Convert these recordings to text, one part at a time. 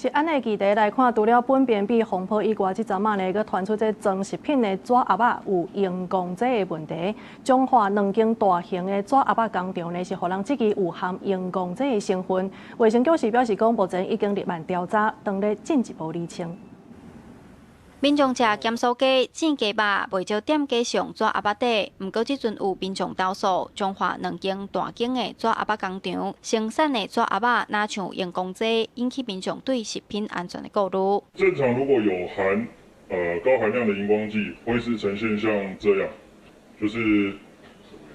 食安的議題來看，除了苯便秘風波以外，這陣仔呢，閣傳出這裝食品的紙盒仔有熒光劑的問題。彰化兩間大型的紙盒仔工廠呢，是予人質疑有含熒光劑的成分。衛生局是表示講，目前已經立案調查，當咧進一步釐清。民眾食鹹酥雞、煎雞肉，袂少店家送紙盒仔底。毋過這陣有民眾投訴，彰化兩間大間的紙盒仔工廠生產的紙盒仔若像熒光劑，引起民眾對食品安全的顧慮。正常如果有含高含量的熒光劑，會是呈現像這樣，就是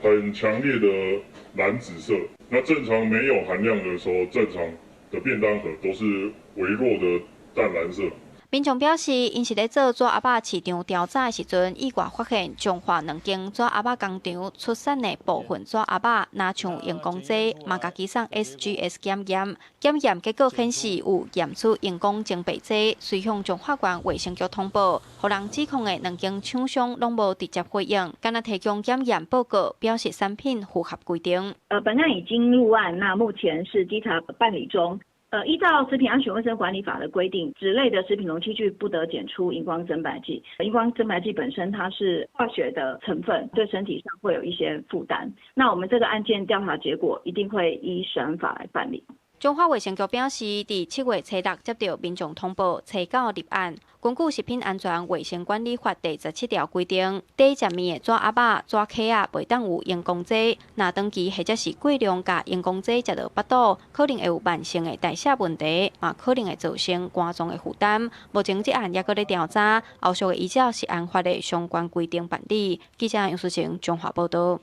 很強烈的藍紫色。那正常沒有含量的時候，正常的便當盒都是微弱的淡藍色。民眾表示，𪜶是咧做紙盒仔市場調查的時陣，意外發現彰化兩間紙盒仔工廠出產的部分紙盒仔，若像熒光劑，嘛共寄送 SGS 檢驗，檢驗結果顯示有驗出熒光增白劑，隨向彰化縣衛生局通報，予人指控的兩間廠商攏無直接回應，干焦提供檢驗報告，表示產品符合規定。本案已經入案，那目前是稽查辦理中。依照食品安全衛生管理法的規定，紙類的食品容器具不得檢出熒光增白劑。熒光增白劑本身它是化學的成分，對身體上會有一些負擔。那我們這個案件調查結果一定會依食安法來辦理。彰化衛生局表示，佇7月初六接到民眾通報，初九立案。根據食品安全衛生管理法第17條規定，底食麵的紙盒仔、紙殼仔袂當有熒光劑。若長期或者是過量共熒光劑食落腹肚，可能會有慢性的代謝問題，嘛可能會造成肝臟的負擔。目前這案猶閣咧調查，後續會依照食安法的相關規定辦理。記者楊淑晴彰化報道。